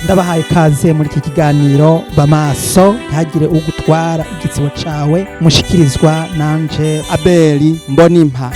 Ndabahaye ikaze muri iki kiganiro Bamaso, ntihagire ugutwara igitsibo cawe, mushikirizwa nanje Abeli Mbonimpa.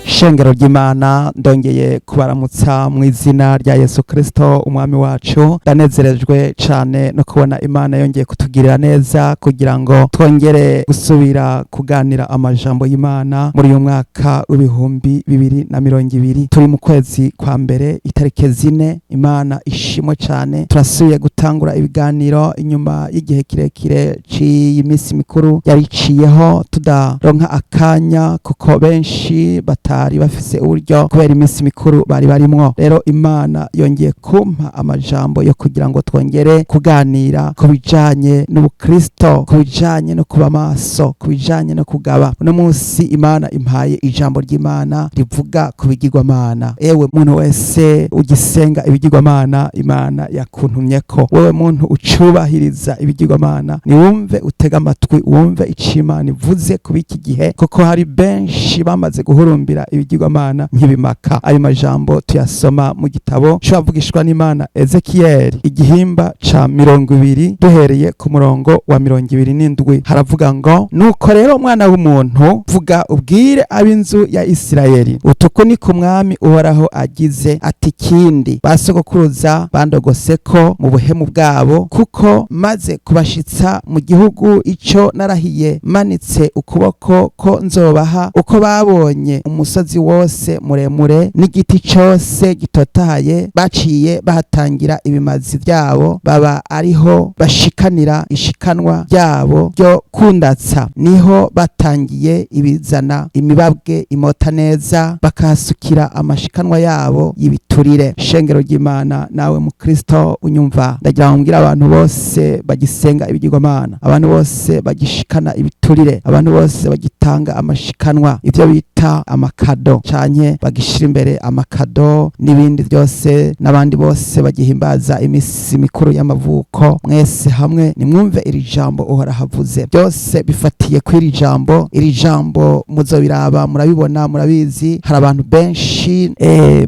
Shengero ry'Imana, ndongeye kubaramutsa mu izina rya Yesu Kristo umwami wacu. Ndanezerejwe cane no kubona Imana yongeye kutugirira neza kugira ngo twongere gusubira kuganira amajambo y'Imana muri uyu mwaka w'2020. Turi mu kwezi kwa mbere, itariki 4. Imana ishimwe cane. Turasubiye gutangura ibiganiro inyuma y'igihe kirekire c'iyi minsi mikuru yariciyeho tudaronka akanya, kuko benshi batari bafise uburyo kubera iminsi mikuru bari barimwo. Rero Imana yongeye kumpa amajambo yo kugira ngo twongere kuganira ku bijanye n'ubukristo, ku bijanye no kuba maso, ku bijanye no kugaba. Uno munsi Imana impaye ijambo ry'Imana rivuga ku bigirwamana. Ewe muntu wese ugisenga ibigirwamana, Imana yakuntumyeko. Wewe muntu ucubahiriza ibigirwamana, niwumve, utega amatwi wumve ico Imana ivuze kuba iki gihe, kuko hari benshi bamaze guhurumbira ibigirwamana nk'ibimaka. Ayo majambo tuyasoma mu gitabo c'uwavugishwa n'Imana Ezekiyeli, igihimba ca 20, duhereye ku murongo wa 27. Haravuga ngo: "Nuko rero, umwana w'umuntu, vuga ubwire ab'inzu ya Isirayeli utuku ni ku Mwami Uhoraho agize ati: Ikindi basogokuruza bandogoseko mu buhemu bwabo, kuko maze kubashitsa mu gihugu ico narahiye manitse ukuboko ko nzobaha, uko babonye umusozi wose muremure n'igiti cose gitotahaye, baciye bahatangira ibimazi vyabo, baba ariho bashikanira ishikanwa ryabo ryo kundatsa. Niho batangiye ibizana imibabwe imota neza, bakahasukira amashikanwa yabo y'ibiturire." Shengero ry'Imana, nawe mu Kristo unyumva, ndagira ngo mbwire abantu bose bagisenga ibigirwamana, abantu bose bagishikana ibiturire, abantu bose bagitanga amashikanwa, ivyo bita amakado, canke bagishira imbere amakado n'ibindi byose, n'abandi bose bagihimbaza imisi mikuru y'amavuko, mwese hamwe nimwumve iri jambo Uhoraho avuze. Byose bifatiye kuri iri jambo. Iri jambo muzobiraba, murabibona, murabizi. Hari abantu benshi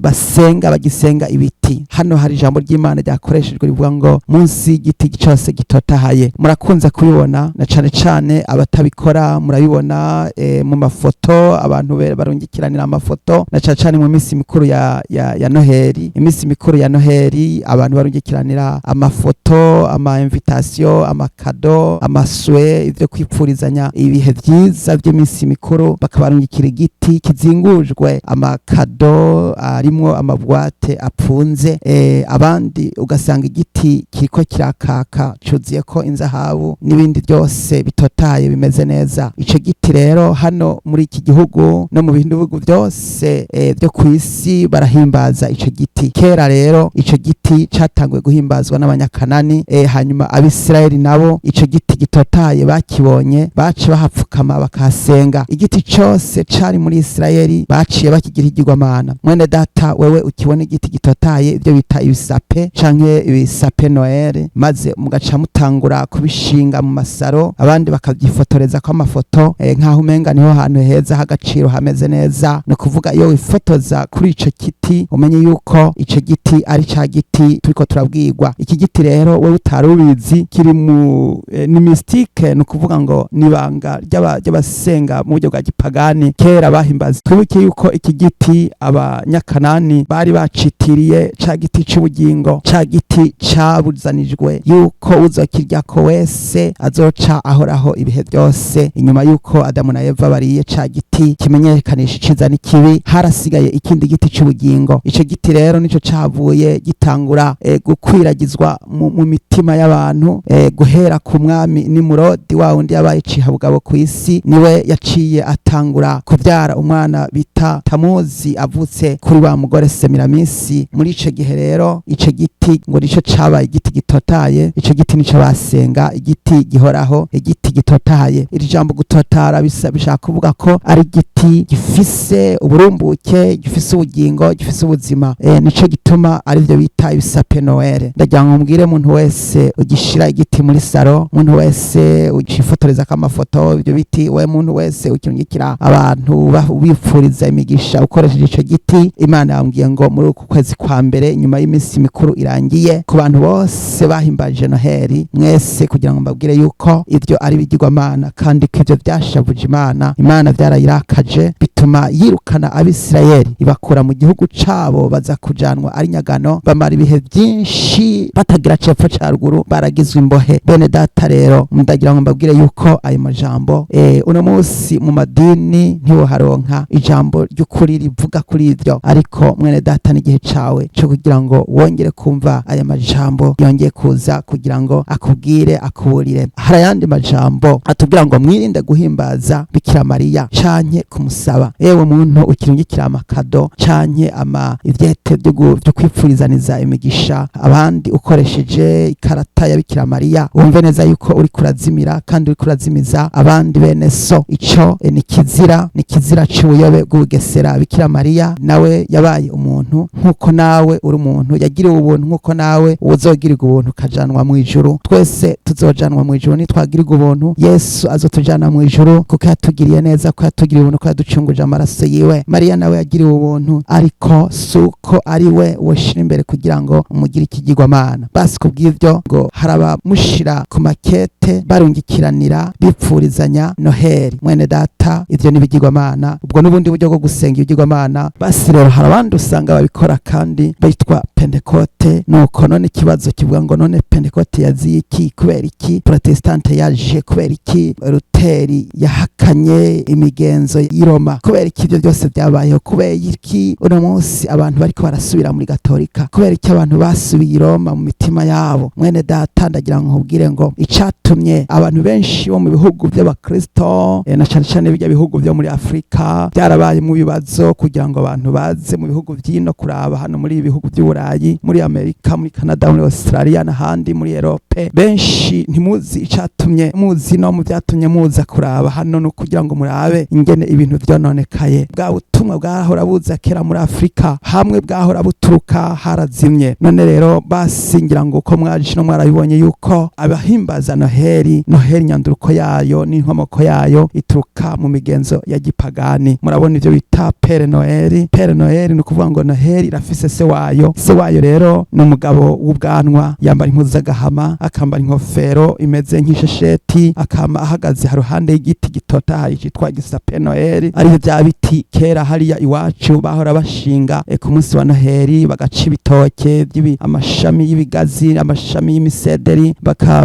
basenga, bagisenga ibiti. Hano hari ijambo ry'Imana ryakoreshejwe rivuga ngo munsi y'igiti cyose gitotahaye. Murakunze kubibona, na cane cane abatabikora murabibona mu mafoto abantu barungikiranira amafoto, na cane cane mu minsi mikuru ya Noheli. Iminsi mikuru ya Noheli abantu barungikiranira amafoto, ama invitation, amakado, amaswe, ivyo kwipfurizanya ibihe vyiza vy'iminsi mikuru, bakabarungikira igiti kizingujwe amakado arimwo amabwate apfunze. Abandi ugasanga igiti kiriko kirakaka, cuzuyeko inzahabu n'ibindi byose bitotaye bimeze neza. Ico giti rero, hano muri iki gihugu no mu bindi bihugu byose byo ku isi, barahimbaza ico giti. Kera rero ico giti catanguye guhimbazwa n'Abanyakanani, hanyuma Abisirayeli nabo ico giti gitotaye bakibonye, bace bahapfukama bakahasenga. Igiti cose cari muri Isirayeli baciye bakigira igirwamana. Mwene data, wewe ukibona igiti gitotaye, ibyo bita ibisape canke ibisape Noel, maze mugaca mutangura kubishinga mu masaro, abandi bakavyifotoreza ko amafoto, nkaho umenga niho hantu heza h'agaciro hameze neza. Ni ukuvuga, iyo wifotoza kuri ico giti, umenye yuko ico giti ari ca giti turiko turabwirwa. Iki giti rero, wewe utari ubizi, kiri mu ni mystique, ni ukuvuga ngo nibanga ry'abasenga mu buryo bwa gipagani kera bahimbaza. Twibuke yuko iki giti Abanyakanani bari bacitiriye ca giti c'ubugingo, ca giti cabuzanijwe yuko uzokiryako wese azoca ahoraho ibihe byose. Inyuma yuko Adamu na Eva bariye ca giti kimenyekanisha iciza n'ikibi, harasigaye ikindi giti c'ubugingo. Ico giti rero nico cavuye gitangura gukwiragizwa mu mitima y'abantu, guhera ku mwami Nimurodi, wa wundi yabaye icihabugabo ku isi. Niwe yaciye atangura kuvyara umwana bita Tamuzi, avutse kuri wa mugore Semiramisi. Muri ico gihe rero ico giti giti ngo nico cabaye igiti gitotaye. Ico giti nico basenga, igiti gihoraho, igiti gitotaye. Iri jambo gutotara bisa bishaka kuvuga ko ari igiti gifise uburumbuke, gifise ubugingo, gifise ubuzima. Nico gituma arivyo bita ibisape Noel. Ndagira ngo mbwire umuntu wese ugishira igiti muri saro, umuntu wese ucifotoreza amafoto ibyo biti, we muntu wese ukirungikira abantu wipfuriza imigisha ukoresheje ico giti, Imana yambwiye ngo muri uku kwezi kwa mbere, nyuma y'iminsi mikuru irangiye, ku bantu bose bahimbaje Noheli mwese, kugira ngo mbabwire yuko ivyo ari ibigirwamana, kandi ko ivyo vyashavuje Imana. Imana vyarayirakaje, bituma yirukana Abisirayeli, ibakura mu gihugu cabo, baza kujanwa ari nyagano, bamara ibihe byinshi batagira cepfo ca ruguru, baragizwe imbohe. Bene data, rero ndagira ngo mbabwire yuko ayo majambo, uno munsi mu madini ntiwoharonka ijambo ry'ukuri rivuga kuri ivyo. Ariko mwene data, n'igihe cawe cyo kugira ngo wongere kumva aya majambo yongeye kuza kugira ngo akubwire, akuburire. Hari ayandi majambo atubwira ngo mwirinde guhimbaza Bikira Mariya canke kumusaba. Ewe muntu ukirungikira amakado canke ama ivyete vyo kwipfurizaniza imigisha abandi ukoresheje ikarata ya Bikira Mariya, wumve neza yuko uri kurazimira kandi uri kurazimiza abandi bene so. Ico ni kizira, ni kizira c'ubuyobe bw'ubugesera. Bikira Mariya nawe yabaye umuntu nk'uko nawe uri umuntu, yagiriwe ubuntu nk'uko nawe uzogirirwa ubuntu ukajanwa mu ijuru. Twese tuzojanwa mu ijuru nitwagirirwa ubuntu. Yesu azotujana mu ijuru kuko yatugiriye neza, ko yatugiriye ubuntu, ko yaducunguje amaraso yiwe. Mariya nawe yagiriwe ubuntu, ariko suko ari we woshira imbere kugira ngo umugire ikigirwamana. Basi kubw'ivyo ngo hari abamushira ku makete, barungikiranira, bipfurizanya Noheli. Mwene data, ivyo ni ibigirwamana, ubwo n'ubundi buryo bwo gusenga ibigirwamana. Basi rero hari abandi usanga babikora kandi bitwa Pentekote. Nuko none ikibazo kivuga ngo: none Pentekote yaziye iki? Kubera iki Protestante yaje? Kubera iki Ruteri yahakanye imigenzo y'i Roma? Kubera iki ibyo byose byabayeho? Kubera iki uno munsi abantu bariko barasubira muri Gatolika? Kubera iki abantu basubiye i Roma mu mitima yabo? Mwene data, ndagira ngo nkubwire ngo icatumye abantu benshi bo mu bihugu by'abakristo, na cane cane bijya bihugu byo muri Afurika byarabaye mu bibazo, kugira ngo abantu baze mu bihugu vy'ino kuraba hano muri ibi bihugu by'Uburayi, muri Amerika, muri Canada, muri Australia n'ahandi muri Europe, benshi ntimuzi icatumye muzi no mu byatumye muza kuraba hano no kugira ngo murabe ingene ibintu vyononekaye. Bwa butumwa bwahora buza kera muri Afurika, hamwe bwahora buturuka harazimye. None rero basi ngira ngo uko mwaje no mwarabibonye yuko abahimbaza Noheli, Noheli nyanduruko yayo n'inkomoko yayo ituruka mu migenzo ya gipagani. Murabona ivyo bita Père Noël. Père Noël ni ukuvuga ngo Noheli irafise se wayo. Se wayo rero ni umugabo w'ubwanwa, yambara impuzu z'agahama, akambara inkofero imeze nk'ishesheti, akama ahagaze haruhande y'igiti gitotahaye citwa gisape Noël, arivyo vya biti kera hariya iwacu bahora bashinga ku munsi wa Noheli, bagaca ibitoke amashami y'ibigazi, amashami y'imisederi,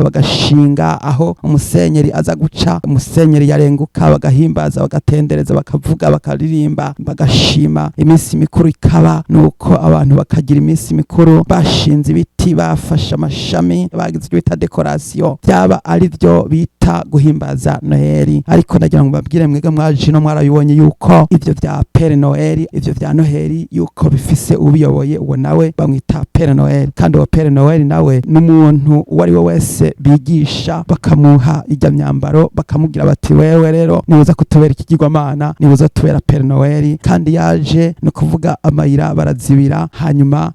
bagashinga aho umusenyeri aza guca. Umusenyeri yarenguka, bagahimbaza, bagatendereza, bakavuga, bakaririmba, bagashima, iminsi mikuru ikaba. Nuko abantu bakagira iminsi mikuru bashinze ibiti, bafashe amashami, bagize ibyo bita décoration, byaba ari byo bita guhimbaza Noheli. Ariko ndagira ngo mbabwire mwebwe mwaje no mwarabibonye yuko ivyo vya Père Noël, ivyo vya Noheli, yuko bifise ubiyoboye. Uwo nawe bamwita Père Noël, kandi uwo Père Noël nawe n'umuntu uwo ari we wese bigisha, bakamuha ijya myambaro, bakamubwira bati: "Wewe rero nibuza kutubera ikigirwamana, nibuza tubera Père Noël." Kandi yaje, ni ukuvuga amayira barazibira, hanyuma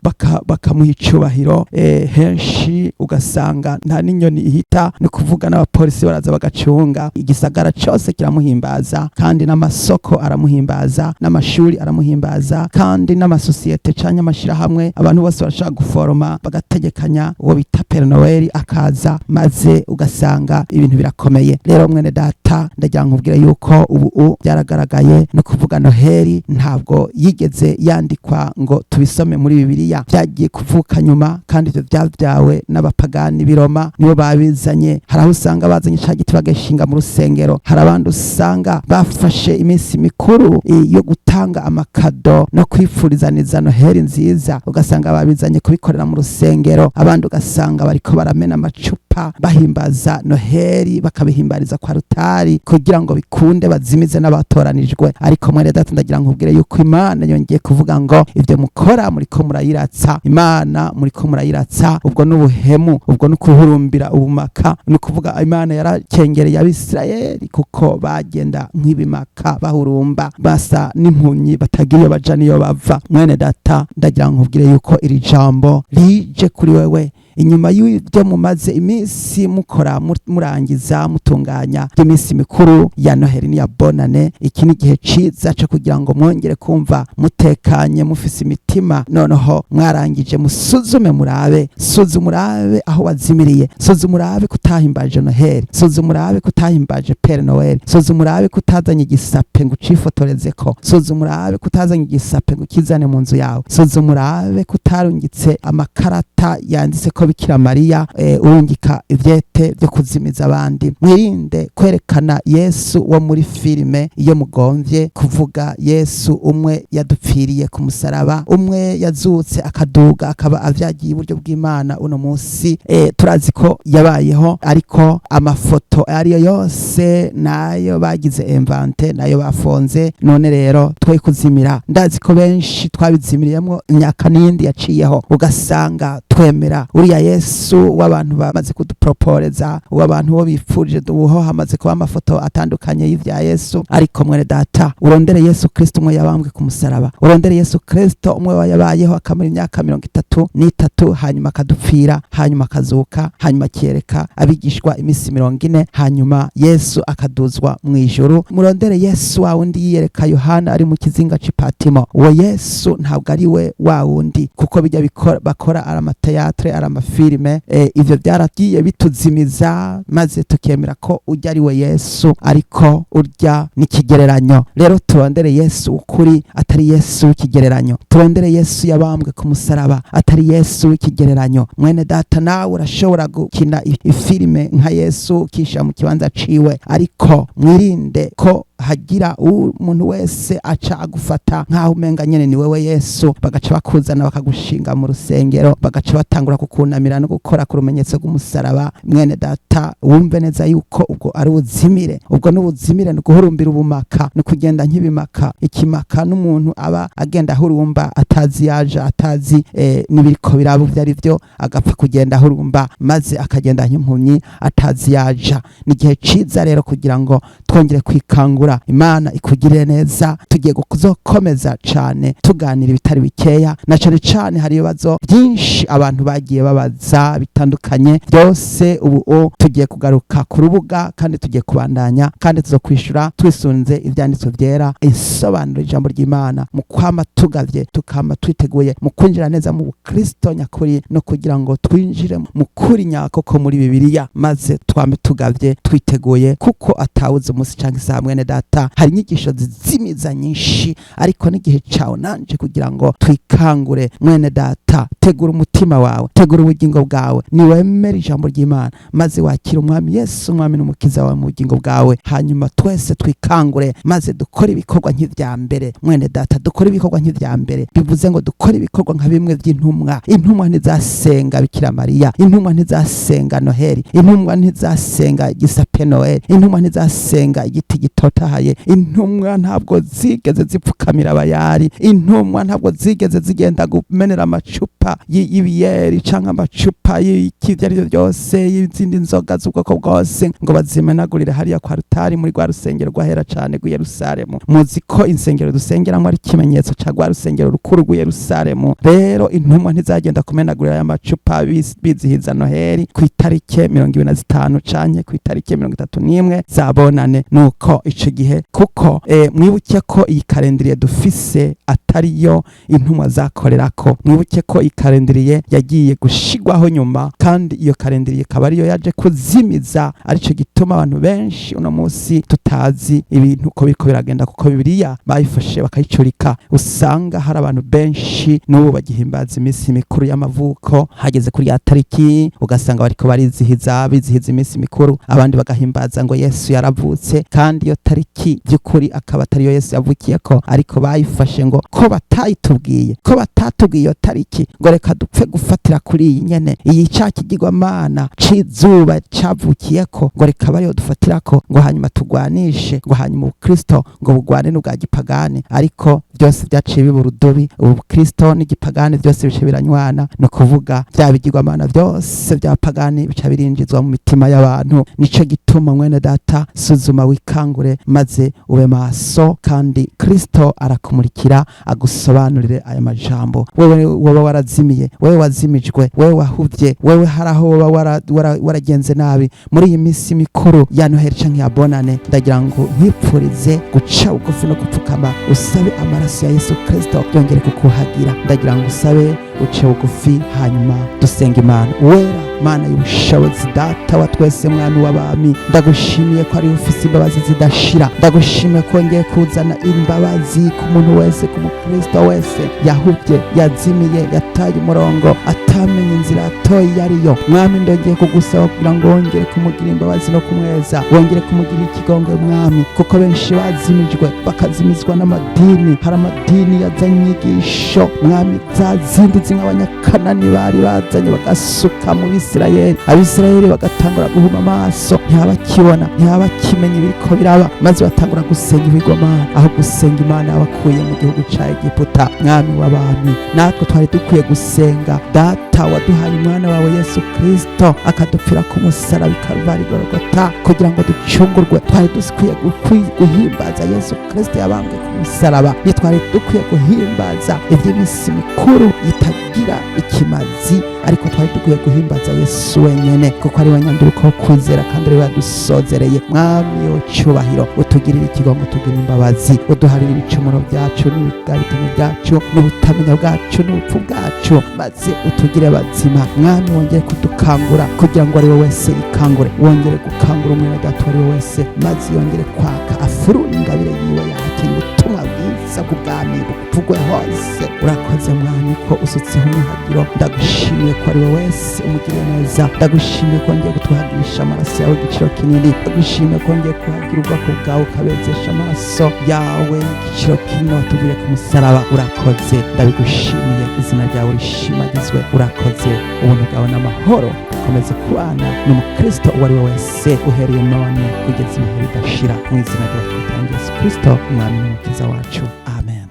bakamuha icubahiro. Henshi ugasanga nta n'inyoni ihita, ni ukuvuga n'abapolisi baraza bagacunga. Igisagara cose kiramuhimbaza, kandi n'amasoko aramuhimbaza, n'amashuri aramuhimbaza, kandi n'amasosiyete canke amashirahamwe, abantu bose barashaka guforoma, bagategekanya uwo bita Père Noël akaza, maze ugasanga ibintu birakomeye. Rero mwene data, ndagira nkubwire yuko ubu byaragaragaye, no kuvuga Noheli ntabwo yigeze yandikwa ngo tubisome muri Bibiliya, byagiye kuvuka nyuma, kandi ivyo byabyawe n'abapagani b'i Roma, nibo babizanye. Hari aho usanga bazanye ca ca giti bagashinga mu rusengero. Hari abandi usanga bafashe iminsi mikuru yo gutanga amakado no kwifurizaniza Noheli nziza, ugasanga babizanye kubikorera mu rusengero. Abandi ugasanga bariko baramena amacupa bahimbaza Noheli, bakabihimbariza kwa rutari kugira ngo bikunde bazimize n'abatoranijwe. Ariko mwene data, ndagira nkubwire yuko Imana yongeye kuvuga ngo ibyo mukora muriko murayiratsa Imana, muriko murayiratsa. Ubwo n'ubuhemu, ubwo ni ukuhurumbira ubumaka. Ni ukuvuga Imana yarakengereye Abisirayeli kuko bagenda nk'ibimaka, bahurumba basa n'impumyi, batagira iyo baja n'iyo bava. Mwene data, ndagira nkubwire yuko iri jambo rije kuri wewe inyuma y'ibyo mumaze iminsi mukora, murangiza mutunganya iminsi mikuru ya Noheli n'iya Bonane. Iki ni igihe ciza co kugira ngo mwongere kumva mutekanye, mufise imitima noneho mwarangije. Musuzume murabe, suzuma urabe aho wazimiriye, suzuma urabe kutahimbaje Noheli, suzuma urabe kutahimbaje Père Noël, suzuma urabe kutazanye igisape ngo ucifotorezeko, suzuma urabe kutazanye igisape ngo ukizane mu nzu yawe, suzuma urabe kutarungitse amakarata yanditse ko Bikira Mariya, urungika ivyete byo kuzimiza abandi. Mwirinde kwerekana Yesu wo muri filime iyo mugomvye kuvuga Yesu umwe yadupfiriye ku musaraba, umwe yazutse akaduga akaba avyagiye iburyo bw'Imana uno munsi. Turazi ko yabayeho, ariko amafoto ariyo yose nayo bagize inventé, nayo bafonze. None rero twe kuzimira. Ndazi ko benshi twabizimiriyemwo imyaka n'iyindi yaciyeho, ugasanga twemera uriya Yesu w'abantu bamaze kuduproporeza, w'abantu bo bifurije. Ubu hamaze kuba amafoto atandukanye y'ivya Yesu. Ariko mwene data, urondere Yesu Kristo umwe yabambwe ku musaraba, urondere Yesu Kristo umwe yabayeho akamara imyaka 33, hanyuma akadupfira, hanyuma akazuka, hanyuma akiyereka abigishwa iminsi 40, hanyuma Yesu akaduzwa mu ijuru. Murondere Yesu wa wundi yiyereka Yohana ari mu kizinga c'Ipatimo. Uwo Yesu ntabwo ari we wa wundi, kuko bijya bakora ari amathéâtre, ari amafilime. Ivyo byaragiye bituzimiza, maze tukemera ko urya ari we Yesu, ariko urya n'ikigereranyo. Rero turondere Yesu ukuri, atari Yesu w'ikigereranyo. Turondere Yesu yabambwe ku musaraba, atari Yesu w'ikigereranyo. Mwene data, nawe urashobora gukina ifilime nka Yesu, ukisha mu kibanza ciwe, ariko mwirinde ko hagira umuntu wese aca agufata nk'aho umenga nyene ni wewe Yesu, bagaca bakuzana bakagushinga mu rusengero, bagaca batangura kukunamira no gukora ku rumenyetso rw'umusaraba. Mwene data, wumve neza yuko ubwo ari ubuzimire, ubwo n'ubuzimire, ni guhurumbira ubumaka, ni kugenda nk'ibimaka. Ikimaka n'umuntu aba agenda ahurumba, atazi yaje, atazi n'ibiriko biraba ivyo ari vyo, agapfa kugenda ahurumba, maze akagenda nk'impumyi atazi yaja. Ni igihe ciza rero kugira ngo twongere kwikangura. Imana ikugirire neza. Tugiye kuzokomeza cane tuganira ibitari bikeya, na cane cane hari ibibazo byinshi abantu bagiye babaza bitandukanye byose. Ubu tugiye kugaruka ku rubuga kandi tugiye kubandanya, kandi tuzokwishura twisunze ivyanditswe vyera, insobanuro ijambo ry'Imana, mu kwama tugavye, tukama twiteguye mu kwinjira neza mu Bukristo nyakuri, no kugira ngo twinjire mu kuri nyako ko muri Bibiliya, maze twame tugavye twiteguye, kuko atawuzi umunsi canke isaha. Mwene data, hari inyigisho zizimiza nyinshi, ariko n'igihe cawe nanje kugira ngo twikangure. Mwene data, tegura umutima wawe, tegura ubugingo bwawe, niwemere ijambo ry'Imana, maze wakire Umwami Yesu, Umwami n'Umukiza wawe mu bugingo bwawe. Hanyuma twese twikangure, maze dukore ibikorwa nk'ivya mbere. Mwene data, dukore ibikorwa nk'ivya mbere, bivuze ngo dukore ibikorwa nka bimwe by'intumwa. Intumwa ntizasenga Bikira Mariya, intumwa ntizasenga Noheli, intumwa ntizasenga igisape Noheli, intumwa ntizasenga igiti gitotahaye, intumwa ntabwo zigeze zipfukamira abayari, intumwa ntabwo zigeze zigenda kumenera amacupa y'ibiyeri canke amacupa y'iki ibyo ari byo byose, y'izindi nzoga z'ubwoko bwose, ngo bazimenagurire hariya kwa rutari muri rwa rusengero rwahera cane rw'i Yerusalemu. Muzi ko insengero dusengeramo ari ikimenyetso ca rwa rusengero rukuru rw'i Yerusalemu. Rero intumwa ntizagenda kumenagurira aya macupa bizihiza Noheli ku itarike 25 canke ku itarike 31 za Bonane. Nuko ico gihe, kuko mwibuke ko iyi calendrier dufise atari atariyo intumwa zakorerako. Mwibuke ko ikalendriye yagiye gushigwaho nyuma, kandi iyo kalendriye ikaba ariyo yaje kuzimiza, arico gituma abantu benshi uno munsi tutazi ibintu uko biriko biragenda, kuko Bibiliya bayifashe bakayicurika. Usanga hari abantu benshi n'ubu bagihimbaza iminsi mikuru y'amavuko, hageze kuri ya tariki ugasanga bariko barizihiza, bizihiza iminsi mikuru, abandi bagahimbaza ngo Yesu yaravutse, kandi iyo tariki by'ukuri akaba atariyo Yesu yavukiyeko, ariko bayifashe ngo ko batayitubwiye, ko batatubwiye iyo tariki, ngo reka dupfe gufatira kuri iyi nyene, iyi ca kigirwamana c'izuba cavukiyeko, ngo reka bariyo dufatirako, ngo hanyuma tugwanishe, ngo hanyuma ubukristo ngo bugwane n'ubwa gipagani. Ariko byose byaciye biba urudubi, ubukristo n'igipagani byose bice biranywana, ni ukuvuga bya bigirwamana byose bya pagani bica birinjizwa mu mitima y'abantu. Nico gituma mwene data, suzuma wikangure maze ube maso, kandi Kristo arakumurikira agusobanurire aya majambo. Wewe woba warazimiye, wewe wazimijwe, wewe wahuvye, wewe hari aho woba waragenze nabi muri iyi minsi mikuru ya Noheli canke ya Bonane, ndagira ngo nkwipfurize guca bugufi no gupfukama, usabe amaraso ya Yesu Kristo yongere kukuhagira. Ndagira ngo usabe uce bugufi, hanyuma dusenga Imana. Wera Mana y'ubushobozi, Data wa twese, Mwami w'abami, ndagushimiye ko ari ufise imbabazi zidashira. Ndagushimiye ko wongeye kuzana imbabazi ku muntu wese, ku mukristo wese yahuvye, yazimiye, yataye umurongo, atamenye inzira atoye iyo ariyo. Mwami, ndongeye kugusaba kugira ngo wongere kumugira imbabazi no kumweza, wongere kumugira ikigongwe Mwami, kuko benshi bazimijwe, bakazimizwa n'amadini. Hari amadini yazanye inyigisho Mwami za zindi zimwe abanyakanani bari bazanye bagasuka mu Bisirayeli, Abisirayeli bagatangura guhuma amaso, ntibabakibona, ntibabakimenya ibiriko biraba, maze batangura gusenga ibigomana aho gusenga Imana yabakuye mu gihugu ca Egiputa. Mwami w'abami, natwe twari dukwiye gusenga Data waduhaye umwana wawe Yesu Kristo akadupfira ku musaraba i Karuvari Golgota kugira ngo ducungurwe. Twari dukwiye guhimbaza Yesu Kristo yabambwe ku musaraba, ntitwari dukwiye guhimbaza iby'iminsi mikuru itagira ikimazi, ariko twari dukwiye guhimbaza Yesu wenyene, kuko ari we nyanduruko wo kwizera kandi ari we yadusozereye. Mwami w'icyubahiro, utugirire ikigongo, utugirire imbabazi, uduharire ibicumuro byacu n'ibigabitano byacu n'ubutamenya bwacu n'ubupfu bwacu, maze utugire bazima. Mwami, wongere kudukangura kugira ngo ari we wese yikangure, wongere gukangura umwene data uwo ari we wese, maze yongere kwaka afurure ingabire yiwe yakira ubutumwa bwiza bw'ubwami buvugwe hose. Urakoze Mwami ko usutseho umwuhagiro. Ndagushimiye ko ari we wese umugiriye neza. Ndagushimiye ko wongeye kutuhagirisha amaraso yawe igiciro kinini. Ndagushimiye ko wongeye kuhagira ubwoko bwawe, ukabezesha amaraso yawe igiciro kinini watugiriye ku musaraba. Urakoze, ndabigushimiye, izina ryawe rishimagizwe. Urakoze, ubuntu bwawe n'amahoro ukomeze kubana n'umukristo uwo ari we wese uhereye none kugeza ibihe bidashira, mu izina ryawe twitangiye Yesu Kristo Umwami n'Umukiza wacu, amen.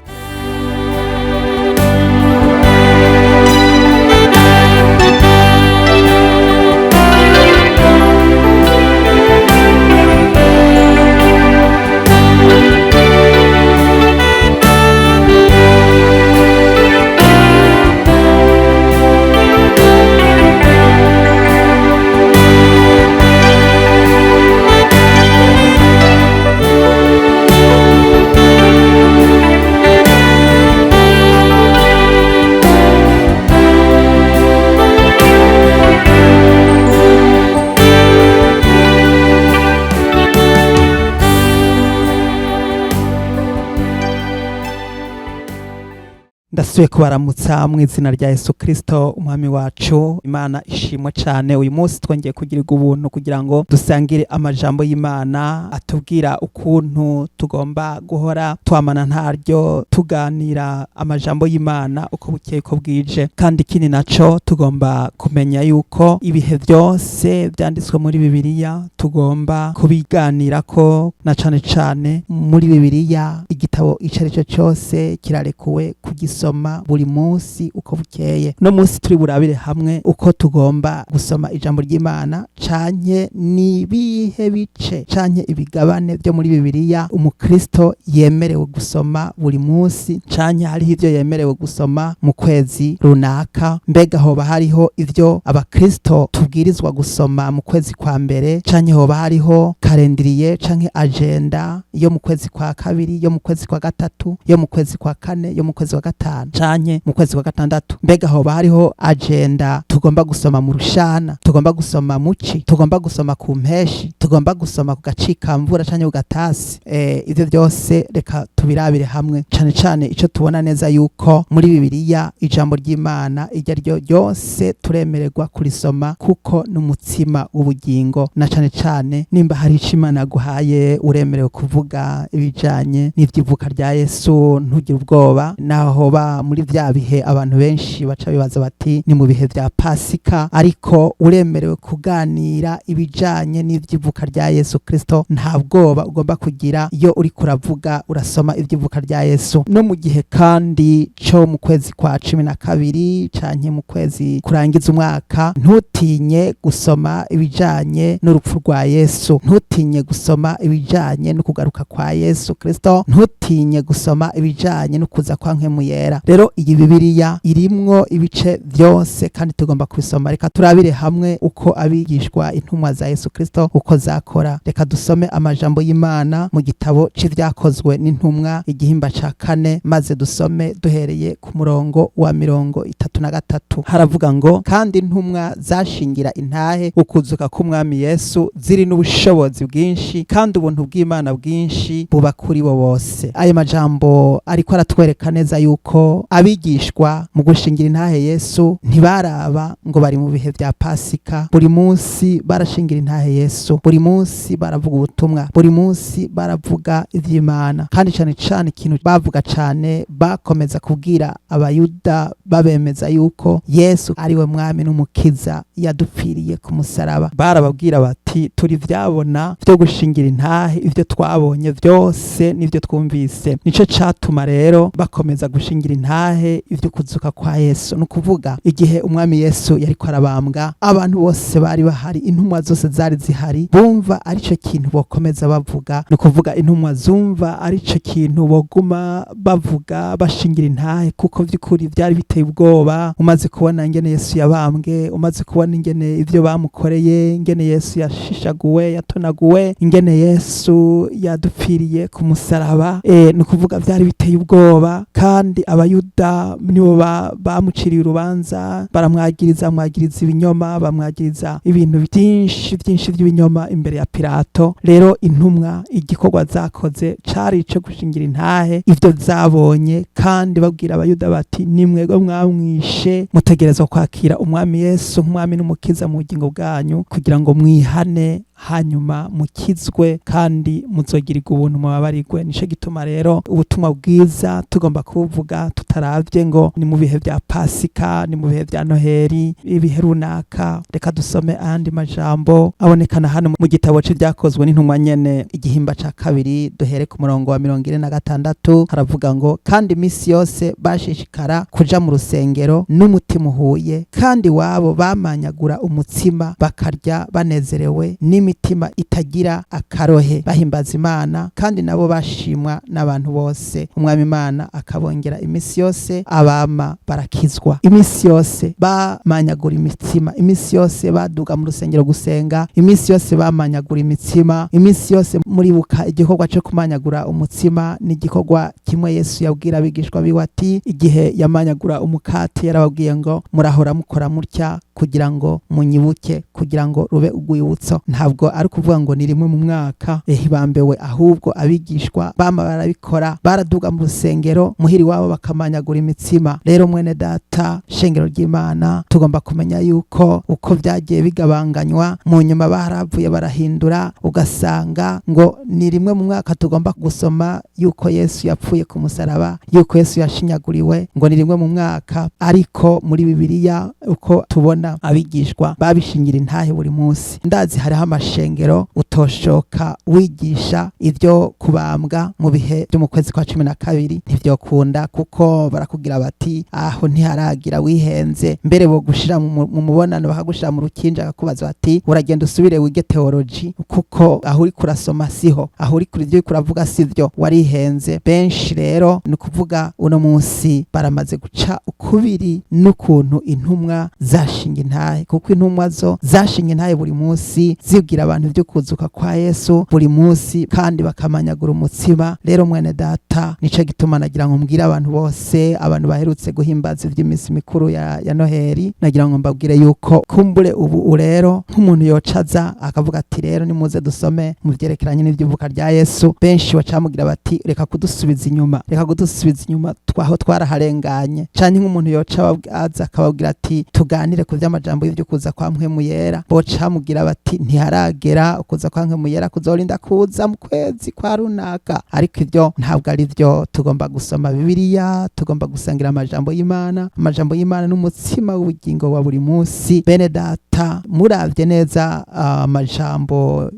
Ndasubiye kubaramutsa mu izina rya Yesu Kristo Umwami wacu. Imana ishimwe cyane. Uyu munsi twongeye kugirirwa ubuntu kugira ngo dusangire amajambo y'Imana atubwira ukuntu tugomba guhora twamana ntaryo tuganira amajambo y'Imana uko bukeye uko bwije. Kandi ikindi naco, tugomba kumenya yuko ibihe byose byanditswe muri Bibiliya tugomba kubiganirako, na cane cane muri Bibiliya igitabo ico ari cyo cyose kirarekuwe kugisoma. gusoma buri munsi uko bukeye. No munsi turi burabire hamwe uko tugomba gusoma ijambo ry'Imana, canke nibihe bice canke ibigabane byo muri Bibiliya umukristo yemerewe gusoma buri munsi, canke hariho ivyo yemerewe gusoma mu kwezi runaka. Mbega hoba hariho ivyo abakristo tubwirizwa gusoma mu kwezi kwa mbere, canke hoba hariho calendrier canke agenda yo mu kwezi kwa kabiri, yo mu kwezi kwa gatatu, yo mu kwezi kwa kane, yo mu kwezi kwa gatanu, canke mu kwezi kwa gatandatu? Mbega hoba hariho agenda tugomba gusoma mu rushana, tugomba gusoma muci, tugomba gusoma ku mpeshi, tugomba gusoma ku gacikamvura canke ku gatasi? Ivyo byose reka tubirabire hamwe. Cane cane ico tubona neza yuko muri Bibiliya ijambo ry'Imana iryo ari ryo ryose turemererwa kurisoma, kuko n'umutsima w'ubugingo. Na cane cane nimba hari ico Imana yaguhaye, uremerewe kuvuga ibijanye n'ivy'ivuka rya Yesu, ntugire ubwoba. Naho hoba muri vya bihe abantu benshi baca bibaza bati ni mu bihe vya Pasika, ariko uremerewe kuganira ibijanye n'ivy'ivuka rya Yesu Kristo. Nta bwoba ugomba kugira iyo uri kuravuga, urasoma ivy'ivuka rya Yesu. No mu gihe kandi co mu kwezi kwa 12 canke mu kwezi kurangiza umwaka, ntutinye gusoma ibijanye n'urupfu rwa Yesu, ntutinye gusoma ibijanye no kugaruka kwa Yesu Kristo, ntutinye gusoma ibijanye no kuza kwa Mpwemu Yera. Rero iyi Bibiliya irimwo ibice vyose kandi tugomba kubisoma. Reka turabire hamwe uko abigishwa, intumwa za Yesu Kristo, uko zakora. Reka dusome amajambo y'Imana mu gitabo c'Ivyakozwe n'Intumwa, igihimba ca kane, maze dusome duhereye ku murongo wa 33. Haravuga ngo: "Kandi intumwa zashingira intahe ukuzuka k'Umwami Yesu, ziri n'ubushobozi bwinshi, kandi ubuntu bw'Imana bwinshi buba kuri bo bose." Ayo majambo ariko aratwereka neza yuko abigishwa mu gushingira intahe Yesu ntibaraba ngo bari mu bihe vya Pasika. Buri munsi barashingira intahe Yesu, buri munsi baravuga ubutumwa, buri munsi baravuga ivy'Imana. Kandi cane cane ikintu bavuga cane, bakomeza kubwira Abayuda, babemeza yuko Yesu ari we Mwami n'Umukiza yadupfiriye ku musaraba. Barababwira bati: "Turi vyabona vyo gushingira intahe ivyo twabonye vyose n'ivyo twumvise." Nico catuma rero bakomeza gushingira intahe ivyo kuzuka kwa Yesu. Ni ukuvuga igihe Umwami Yesu yariko arabambwa, abantu bose bari bahari, intumwa zose zari zihari, bumva arico kintu bokomeza bavuga. Ni ukuvuga intumwa zumva arico kintu boguma bavuga, bashingira intahe, kuko vy'ukuri vyari biteye ubwoba. Umaze kubona ingene Yesu yabambwe, umaze kubona ingene ivyo bamukoreye, ingene Yesu yashishaguwe, yatonaguwe, ingene Yesu yadupfiriye ku musaraba, ni ukuvuga vyari biteye ubwoba. Kandi Abayuda nibo bamuciriye urubanza, baramwagiriza, bamwagiriza ibinyoma, bamwagiriza ibintu byinshi byinshi by'ibinyoma imbere ya Pilato. Rero intumwa igikorwa zakoze cari ico gushingira intahe ivyo zabonye, kandi babwira Abayuda bati: "Nimwebwe mwamwishe, mutegerezwa kwakira Umwami Yesu nk'Umwami n'Umukiza mu bugingo bwanyu, kugira ngo mwihane, hanyuma mukizwe, kandi muzogirirwa ubuntu, mubabarigwe." Nico gituma rero ubutumwa bwiza tugomba kubuvuga tutaravye ngo ni mu bihe vya Pasika, ni mu bihe vya Noheri, ibihe runaka. Reka dusome ayandi majambo abonekana hano mu gitabo c'Ivyakozwe n'Intumwa nyene, igihimba ca kabiri, duhere ku murongo wa 46. Haravuga ngo: "Kandi imisi yose bashishikara kuja mu rusengero n'umutima uhuye, kandi wabo bamanyagura umutsima bakarya banezerewe n'imitima itagira akarohe, bahimbaza Imana, kandi nabo bashimwa n'abantu bose. Umwami Imana akabongera imisi yose abama barakizwa." Imisi yose bamanyagura imitsima, imisi yose baduga mu rusengero gusenga, imisi yose bamanyagura imitsima, imisi yose. Muribuka igikorwa cyo kumanyagura umutsima ni igikorwa kimwe Yesu yabwira abigishwa biwe ati, igihe yamanyagura umukate, yarababwiye ngo: "Murahora mukora mutya kugira ngo munyibuke, kugira ngo rube urwibutso." Ntabwo ari ukuvuga ngo ni rimwe mu mwaka hibambewe, ahubwo abigishwa bama barabikora, baraduga mu rusengero muhiri wabo bakamanyagura imitsima. Rero mwene data, shengero ry'Imana, tugomba kumenya yuko uko byagiye bigabanganywa mu nyuma, baravuye barahindura, ugasanga ngo ni rimwe mu mwaka tugomba gusoma yuko Yesu yapfuye ku musaraba, yuko Yesu yashinyaguriwe, ngo ni rimwe mu mwaka. Ariko muri Bibiliya uko tubona abigishwa babishingira intahe buri munsi. Ndazi hariho amashengero mashengero utoshoka wigisha ivyo kubambwa mu bihe byo mu kwezi kwa 12, ntivyokunda, kuko barakubwira bati aho ntiharagira, wihenze. Mbere bo gushira mu mubonano, bakagushira mu rukinja, bakakubaza bati uragenda usubire wige theology, kuko aho uri kurasoma siho, aho uri kuri ivyo kuravuga sivyo, warihenze. Benshi rero, ni ukuvuga uno munsi baramaze guca ukubiri n'ukuntu intumwa zashinga intahe, kuko intumwa zo zashinga intahe buri munsi, zibwira abantu ibyo kuzuka kwa Yesu buri munsi, kandi bakamanyagura umutsima. Rero mwene data, nico gituma nagira ngo mbwire abantu bose, abantu baherutse guhimbaza ivy'iminsi mikuru ya Noheli, nagira ngo mbabwire yuko kumbure ubu rero nk'umuntu yocaza akavuga ati rero nimuze dusome mu vyerekeranye n'ivy'ivuka rya Yesu, benshi bacamugira bati reka kudusubiza inyuma, reka kudusubiza inyuma, twaho twaraharenganye. Canke nk'umuntu yoca aza akababwira ati tuganire ku vy'amajambo y'ivyo kuza kwa Mpwemu Yera, bocamugira bati ntiharagera, ukuza kwa Mpwemu Yera kuzorinda kuza mu kwezi kwa runaka. Ariko ivyo ntabwo ari vyo. Tugomba gusoma Bibiliya, tugomba gusangira amajambo y'Imana. Amajambo y'Imana n'umutsima w'ubugingo wa buri munsi. Bene data, muravye neza amajambo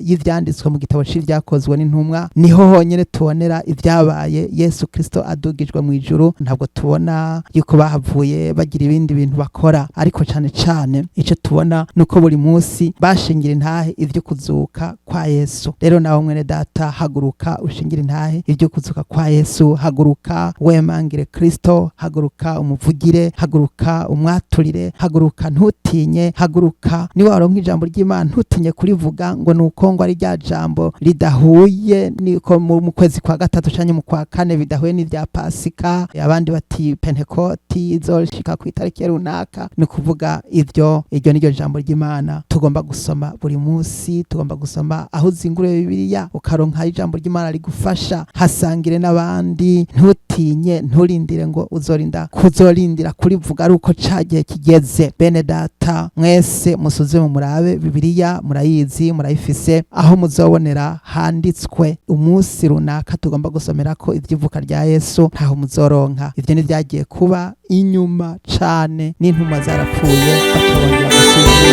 y'ivyanditswe mu gitabo c'Ivyakozwe n'Intumwa, niho honyene tubonera ivyabaye Yesu Kristo adugijwe mu ijuru. Ntabwo tubona yuko bahavuye bagira ibindi bintu bakora, ariko cane cane ico tubona nuko buri munsi bashingira intahe ivyo kuzuka kwa Yesu. Rero nawe mwene data, haguruka ushingira intahe ivyo kuzuka kwa Yesu, haguruka wemangire Kristo, haguruka umuvugire, haguruka umwaturire, haguruka ntutinye, haguruka niba waronka ijambo ry'Imana ntutinye kurivuga ngo nuko ngo ari rya jambo ridahuye niko mu kwezi kwa gatatu canke mu kwa kane, bidahuye n'ivya Pasika, abandi bati Pentekoti izoshika ku itariki runaka. Ni kuvuga ivyo, iryo niryo jambo ry'Imana tugomba gusoma buri munsi. Tugomba gusoma aho uzinguriye Bibiliya ukaronka ijambo ry'Imana rigufasha, hasangire n'abandi, ntutinye, nturindire ngo uzorinda kuzorindira kurivuga ari uko cagihe kigeze. Bene data, mwese musuzume murabe Bibiliya, murayizi, murayifise, aho muzobonera handitswe umunsi runaka tugomba gusomera ko ivy'ivuka rya Yesu, ntaho muzoronka. Ivyo ntivyagiye kuba inyuma cane n'intumwa zarapfuye, baca bongera gusubira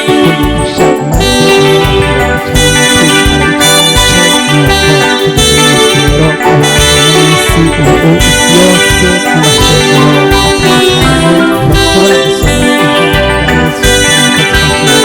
kubigisha, maze rero abantu mw'isi ubu, isi yose, mu mashengero atandukanye bashobora gusoma ivuka rya Yesu mu kwezi kwa 12.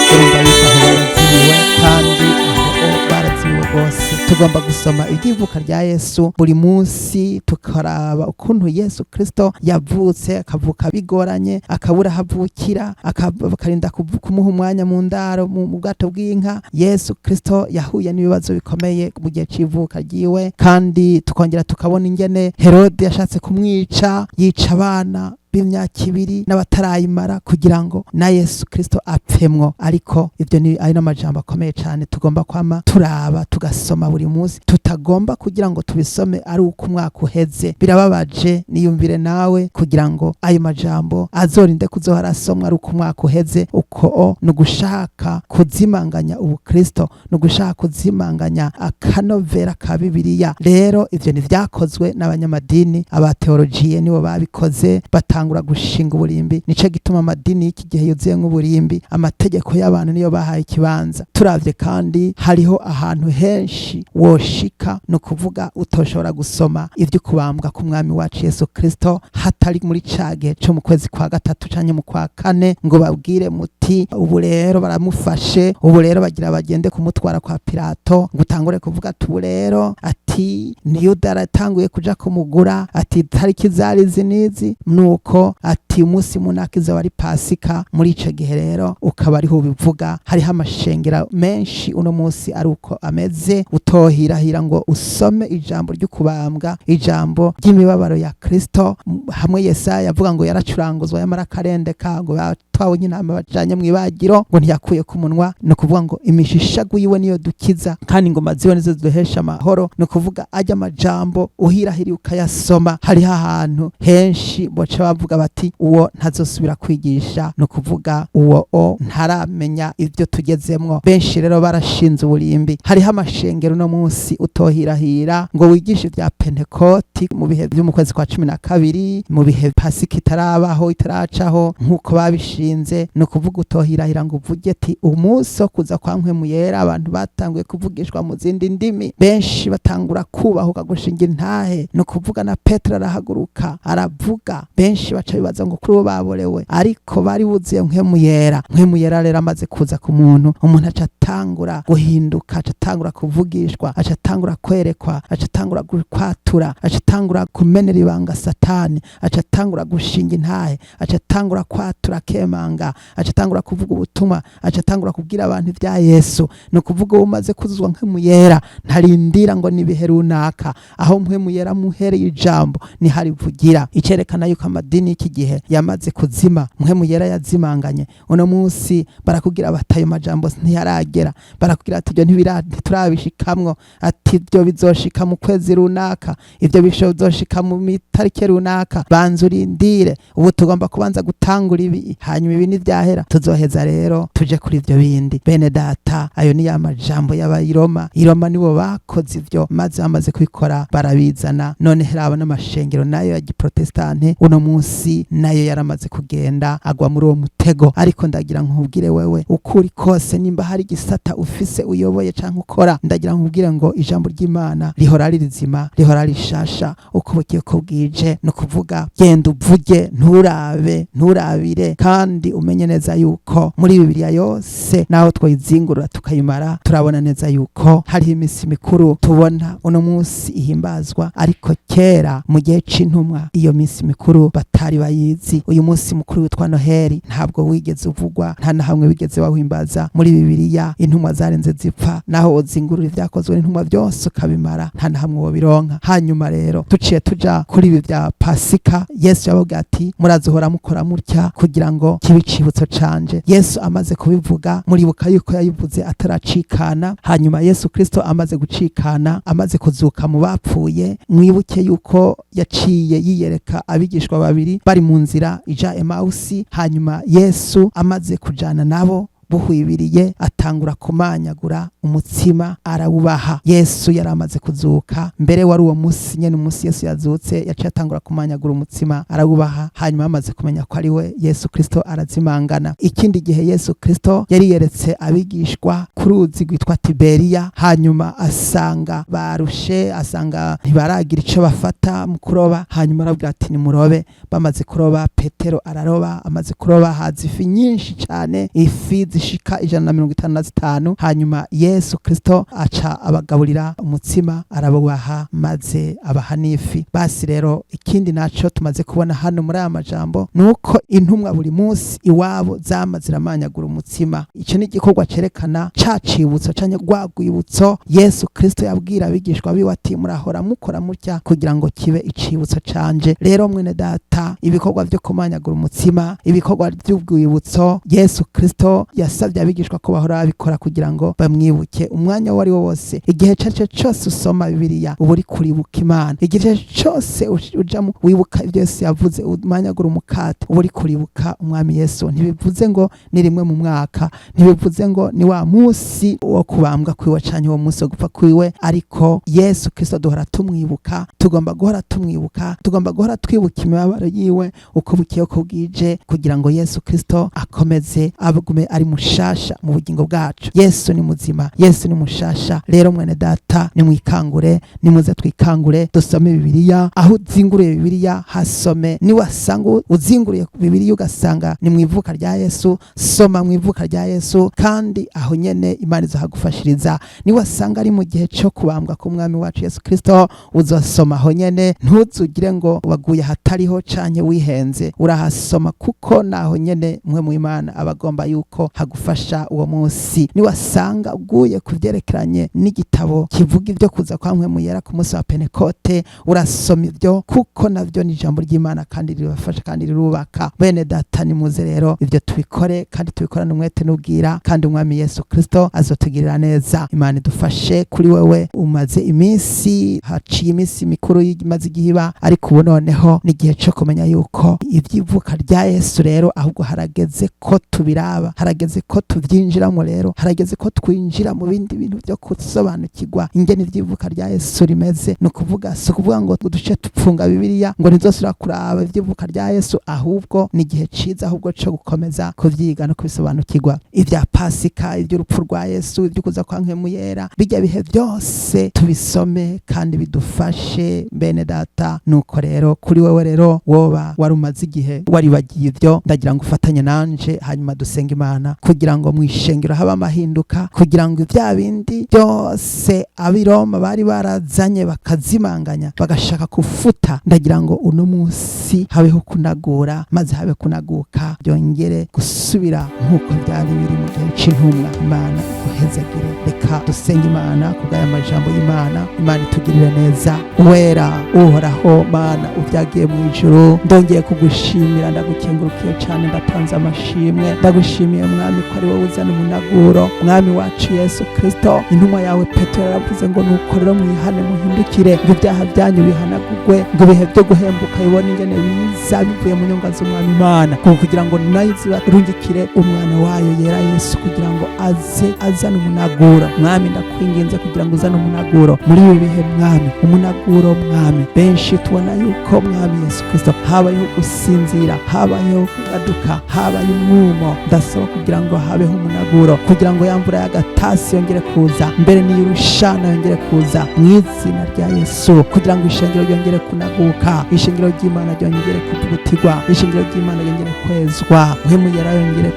Urumva yuko aho barazibiwe, kandi aho barazibiwe rwose. Tugomba gusoma iby'ivuka rya Yesu buri munsi, tukaraba ukuntu Yesu Kristo yavutse, akavuka bigoranye, akabura aho avukira, bakarinda kumuha umwanya mu ndaro, mu bwato bw'inka. Yesu Kristo yahuye n'ibibazo bikomeye mu gihe c'ivuka ryiwe, kandi tukongera tukabona ingene Herode yashatse kumwica, yica abana b'imyaka 2 n'abatarayimara kugira ngo na Yesu Kristo apfemwo. Ariko ivyo ni ayo n'amajambo akomeye cyane tugomba kwama turaba, tugasoma buri munsi, tutagomba kugira ngo tubisome ari uko umwaka uheze. Birababaje, niyumvire nawe, kugira ngo ayo majambo azorinde kuzohora asomwa ari uko umwaka uheze. Uko ni ugushaka kuzimanganya ubukristo, ni ugushaka kuzimanganya akanovera ka Bibiliya. Rero ivyo ntivyakozwe n'abanyamadini, abateolojiye nibo babikoze, batangura gushinga uburimbi. Nico gituma amadini y'iki gihe yuzuye nk'uburimbi, amategeko y'abantu niyo bahaye ikibanza. Turavye kandi, hariho ahantu henshi woshika, ni ukuvuga utoshobora gusoma ivyo kubambwa k'umwami wacu Yesu Kristo hatari muri ca gihe co mu kwezi kwa gatatu canke mu kwa kane, ngo babwire muti ubu rero baramufashe, ubu rero bagira bagende kumutwara kwa Pilato, ngo utangure kuvuga ati ubu rero ati niyuda aratanguye kuja kumugura, ati tariki zari izi n'izi, nuko ati umunsi munaka izoba ari Pasika. Muri ico gihe rero ukaba ariho ubivuga. Hariho amashengera menshi uno munsi ari uko ameze, utohirahira ngo usome ijambo ry'ukubambwa, ijambo ry'imibabaro ya Kristo. Hamwe Yesaya yavuga ngo yaracuranguzwa yamara akarendeka, ngo batwawe nk'intama bajanye mw'ibagiro, ngo ntiyakuye ku munwa. Ni ukuvuga ngo imishishagu yiwe niyo dukiza, kandi ingoma ziwe nizo ziduhesha amahoro. Ni ukuvuga ajya amajambo uhirahiriye ukayasoma, hariho ahantu henshi boca bavuga bati uwo ntazosubira kwigisha, ni ukuvuga uwo o ntaramenya ibyo tugezemwo. Benshi rero barashinze uburimbi. Hariho amashengero uno munsi utohirahira ngo wigishe ibya Pentekoti mu bihe byo mu kwezi kwa 12, mu bihe Pasika itarabaho, itaracaho nk'uko babishinze. Ni ukuvuga Utohirahira ngo uvuge ati umunsi wo kuza kwa Mpwemu Yera abantu batanguye kuvugishwa mu zindi ndimi, benshi batangura kubahuka gushinga intahe. Ni ukuvuga na Petero arahaguruka aravuga, benshi baca bibaza ngo kuri bo baborewe, ariko bari buzuye Mpwemu Yera. Mpwemu Yera rero amaze kuza ku muntu, umuntu aca atangura guhinduka, aca atangura kuvugishwa, aca atangura kwerekwa, aca atangura kwatura, aca atangura kumenera ibanga Satani, aca atangura gushinga intahe, aca atangura kwatura akemanga, aca atangura kuvuga ubutumwa, aca atangura kubwira abantu ibya Yesu. Ni ukuvuga uwo umaze kuzuzwa Mpwemu Yera ntarindira ngo nibihe runaka. Aho Mpwemu Yera muhereye ijambo niharivugira. Icerekana yuko amadini y'iki gihe yamaze kuzima, Mpwemu Yera yazimanganye. Uno munsi barakubwira bati ayo majambo ntiyaragera, barakubwira ati ibyo ntiturabishikamwo, ati ibyo bizoshika mu kwezi runaka, ibyo bizoshika mu itariki runaka, banza urindire, ubu tugomba kubanza gutangura ibi, hanyuma ibi nivyahera tuzoheza rero tuje kuri ivyo bindi. Bene data, ayo ni ya majambo y'abayiroma. Iroma nibo bakoze ivyo, maze bamaze kubikora barabizana. None raba n'amashengero nayo ya giprotestante uno munsi nayo yaramaze kugenda agwa muri uwo mutego. Ariko ndagira nkubwire wewe, uko uri kose, nimba hari igisata ufise uyoboye canke ukora, ndagira nkubwire ngo ijambo ry'Imana rihora ari rizima, rihora rishasha uko bugiye ko bwije. Ni ukuvuga genda uvuge, nturabe, nturabire, kandi umenye neza yuko muri Bibiliya yose, naho twayizingurura tukayimara, turabona neza yuko hariho iminsi mikuru tubona uno munsi ihimbazwa, ariko kera mu gihe c'intumwa iyo minsi mikuru batari bayizi. Uyu munsi mukuru witwa Noheli ntabwo wigeze uvugwa, nta na hamwe wigeze bawuhimbaza muri Bibiliya. Intumwa zarenze zipfa, naho wozingurura Ibyakozwe n'Intumwa byose ukabimara, nta na hamwe wobironka. Hanyuma rero tuciye tuja kuri ibi bya Pasika, Yesu yavuga ati murazohora mukora mutya kugira ngo kibe icibutso canje. Yesu amaze kubivuga, muribuka yuko yabivuze ataracikana. Hanyuma Yesu Kristo amaze gucikana, amaze kuzuka mu bapfuye, mwibuke yuko yaciye yiyereka abigishwa babiri bari mu nzira ija Emausi. Hanyuma Yesu amaze kujana nabo buhwibiriye, atangura kumanyagura umutsima arawubaha. Yesu yari amaze kuzuka mbere, wari uwo munsi nyene, umunsi Yesu yazutse yaciye atangura kumanyagura umutsima arawubaha. Hanyuma bamaze kumenya ko ari we Yesu Kristo, arazimangana. Ikindi gihe Yesu Kristo yari yeretse abigishwa ku ruzi rwitwa Tiberiya, hanyuma asanga barushe, asanga ntibaragira ico bafata mu kuroba, hanyuma arabwira ati nimurobe. Bamaze kuroba, Petero araroba, amaze kuroba haza ifi nyinshi cane, ifi zishika 155. Hanyuma Yesu Kristo aca abagaburira umutsima arabubaha, maze abaha n'ifi. Basi rero ikindi naco tumaze kubona hano muri aya majambo nuko intumwa buri munsi iwabo zama ziramanyagura umutsima. Ico ni igikorwa cerekana ca cibutso canke rwa rwibutso Yesu Kristo yabwira abigishwa biwe ati murahora mukora mutya kugira ngo kibe icibutso canje. Rero mwene data, ibikorwa vyo kumanyagura umutsima, ibikorwa vy'urwibutso Yesu Kristo yasabye abigishwa ko bahora babikora kugira ngo bamwibuke umwanya uwo ari wo wose. Igihe icyo ari cyo cyose usoma Bibiliya uba uri kuribuka Imana. Igihe cyose ujamo wibuka ibyo Yesu yavuze, umanyagura umukate, uba uri kuribuka Umwami Yesu. Ntibivuze ngo ni rimwe mu mwaka, ntibivuze ngo ni wa munsi wo kubambwa kwiwe canke uwo munsi wo gupfa kwiwe, ariko Yesu Kristo duhora tumwibuka, tugomba guhora tumwibuka, tugomba guhora twibuka imibabaro yiwe uko bukeye uko bwije, kugira ngo Yesu Kristo akomeze agume ari mushasha mu bugingo bwacu. Yesu ni muzima, Yesu ni mushasha. Rero mwene data, nimwikangure, nimuze twikangure dusome Bibiliya. Aho uzinguriye Bibiliya hasome. Niwasanga uzinguriye Bibiliya ugasanga ni mu ivuka rya Yesu, soma mu ivuka rya Yesu, kandi aho nyene Imana izohagufashiriza. Niwasanga ari mu gihe cyo kubambwa k'Umwami wacu Yesu Kristo, uzosoma aho nyene. Ntuzugire ngo waguye ahatariho canke wihenze, urahasoma kuko naho nyene mwe mu Imana abagomba yuko hagufasha uwo munsi. Niwasanga uguye ku vyerekeranye n'igitabo kivuga ibyo kuza kwa Mpwemu Yera ku munsi wa Pentekote, urasoma ibyo kuko navyo ni ijambo ry'Imana kandi rirabafasha kandi rirubaka. Bene data, nimuze rero ibyo tubikore kandi tubikorane umwete n'ubwira, kandi Umwami Yesu Kristo azotugirira neza. Imana idufashe. Kuri wewe umaze iminsi, haciye iminsi mikuru imaze igihe iba, ariko ubu noneho ni igihe cyo kumenya yuko ivy'ivuka rya Yesu rero ahubwo harageze ko tubiraba, harageze Harageze ko tuvyinjiramo rero, harageze ko twinjira mu bindi bintu byo gusobanukirwa ingene ivy'ivuka rya Yesu rimeze. Ni ukuvuga, si ukuvuga ngo duce tupfunga Bibiliya ngo ntizosubira kuraba ivy'ivuka rya Yesu, ahubwo ni igihe ciza ahubwo co gukomeza kuvyiga no kubisobanukirwa, ibya Pasika, iby'urupfu rwa Yesu, iby'ukuza kwa Mpwemu Yera. Bijya bihe byose tubisome kandi bidufashe, bene data. Nuko rero kuri wewe rero woba wari umaze igihe waribagiye ibyo, ndagira ngo ufatanye nanje, hanyuma dusenge Imana kugira ngo mu ishengero habe amahinduka, kugira ngo bya bindi byose ab'Iroma bari barazanye bakazimanganya, bagashaka kufuta, ndagira ngo uno munsi habeho kunagura, maze habe kunaguka, byongere gusubira nk'uko byari biri mu gihe c'intumwa. Imana iguhezagire. Reka dusenge Imana kubw'aya majambo y'Imana. Imana itugirire neza. Wera Uhoraho Mana uvyagiye mu ijuru, ndongeye kugushimira, ndagukengurukiye cyane, ndatanze amashimwe. Ndagushimiye Mwami ko ari wowe uzana umunaguro, Mwami wacu Yesu Kristo. Intumwa yawe Petero yaravuze ngo: "Nuko rero mwihane, muhindukire, ngo ibyaha byanyu bihanagurwe, ngo ibihe byo guhembuka bibone ingene biza bivuye mu nyonga z'Umwami Imana, ngo kugira ngo nayo zibarungikire umwana wayo yera Yesu, kugira ngo aze azane umunaguro." Mwami, ndakwinginze kugira ngo uzane umunaguro muri ibi bihe, Mwami, umunaguro Mwami. Benshi tubona yuko, Mwami Yesu Kristo, habayeho gusinzira, habayeho kugaduka, habaye umwumo. Ndasaba kugira ngo habeho umunaguro, kugira ngo ya mvura y'agatasi yongere kuza, mbere n'iy'urushana yongere kuza mu izina rya Yesu, kugira ngo ishengero ryongere kunaguka, ishengero ry'Imana ryongere kuvugutirwa, ishengero ry'Imana ryongere kwezwa, Mpwemu Yera yongere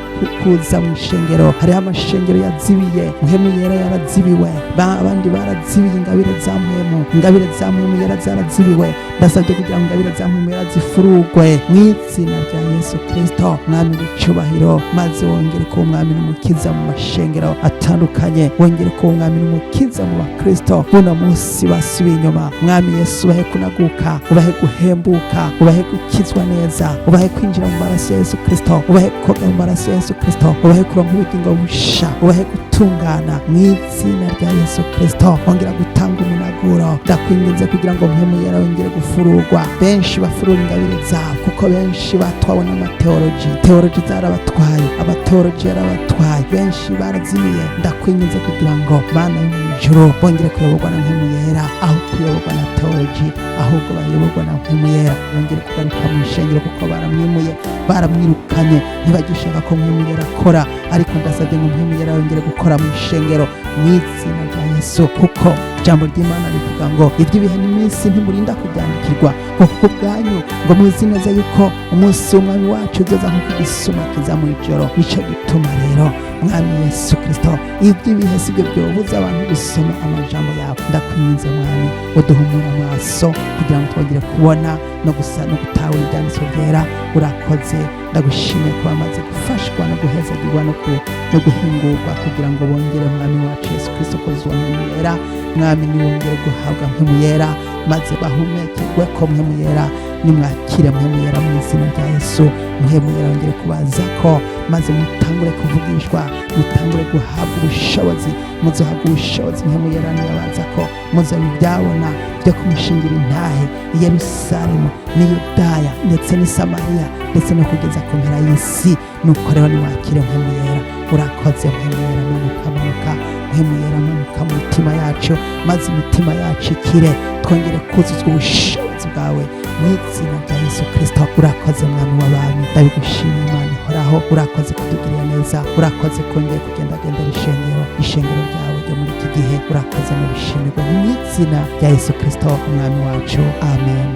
kuza mu ishengero. Hariho amashengero yazibiye, Mpwemu Yera yarazibiwe, abandi barazibiye ingabire za Mpwemu, ingabire za Mpwemu Yera zarazibiwe. Ndasabye kugira ngo ingabire za Mpwemu Yera zifurugwe mu izina rya Yesu Kristo, Mwami w'icubahiro, maze wongere kuba Umwami n'Umukiza mu mashengero atandukanye, wongere kuba Umwami n'Umukiza mu Bakristo buno munsi basubiye inyuma. Mwami Yesu, ubahe kunaguka, ubahe guhembuka, ubahe gukizwa neza, ubahe kwinjira mu maraso ya Yesu Kristo, ubahe koga mu maraso ya Yesu Kristo, ubahe kuronka ubugingo busha, ubahe gutungana mu izina rya Yesu Kristo. Ongera gutanga umunaguro. Ndakwinginze kugira ngo Mpwemu Yera wongere gufurugwa, benshi bafurura ingabire zabo, kuko benshi batwawe n'amateoloji, teoloji zarabatwaye, abateoloji yarabatwaye, benshi barazimiye. Ndakwinginze kugira ngo bana yo mu ijuru bongere kuyoborwa na Mpwemu Yera aho kuyoborwa na teoloji, ahubwo bayoborwa na Mpwemu Yera. Bongere kugaruka mu ishengero, kuko baramwimuye, baramwirukanye, ntibagishaka ko Mpwemu Yera akora. Ariko ndasabye ngo Mpwemu Yera yongere gukora mu ishengero mu izina rya Yesu, kuko ijambo ry'Imana rivuga ngo: "Iby'ibihe n'iminsi ntimurinda kubyandikirwa, ngo kuko ubwanyu ngo muzi neza yuko umunsi w'Umwami wacu uzoza nk'uko igisuma kiza mu ijoro." Nico gituma rero, Mwami Yesu Kristo, iby'ibihe sibyo byobuza abantu gusoma amajambo yawe. Ndakwinginze Mwami, uduhumure amaso kugira ngo twongere kubona no gusa no gutahura ibyanditswe byera. Urakoze, ndagushimiye ko bamaze gufashwa no guhezagirwa no guhingurwa kugira ngo bongere, Mwami wacu Yesu Kristo, kuzwa Mpwemu Yera. Mwami, niwongere guhabwa Mpwemu Yera, maze bahumekerwe ko Mpwemu Yera. Nimwakire Mpwemu Yera mu izina rya Yesu. Mpwemu Yera yongere kubaza ko, maze mutangure kuvugishwa, mutangure guhabwa ubushobozi. Muzohabwa ubushobozi Mpwemu Yera niyabaza ko, muzoba ibyabona byo kumushingira intahe i Yerusalemu n'i Yudaya ndetse n'i Samariya, ndetse no kugeza ku mpera y'isi. Nuko rero nimwakire Mpwemu Yera. Urakoze Mpwemu Yera, manuka, manuka Mpwemu Yera, manuka mu mitima yacu, maze imitima yacu ikire, twongere kuzuzwa ubushobozi bwawe mu izina rya Yesu Kristo. Urakoze Mwami w'abami, ndabigushimiye Imana ihoraho. Urakoze kutugirira neza, urakoze kongera kugendagendera ishengero ryawe ryo muri iki gihe. Urakoze, mu bishimirwa mu izina rya Yesu Kristo Umwami wacu, amen.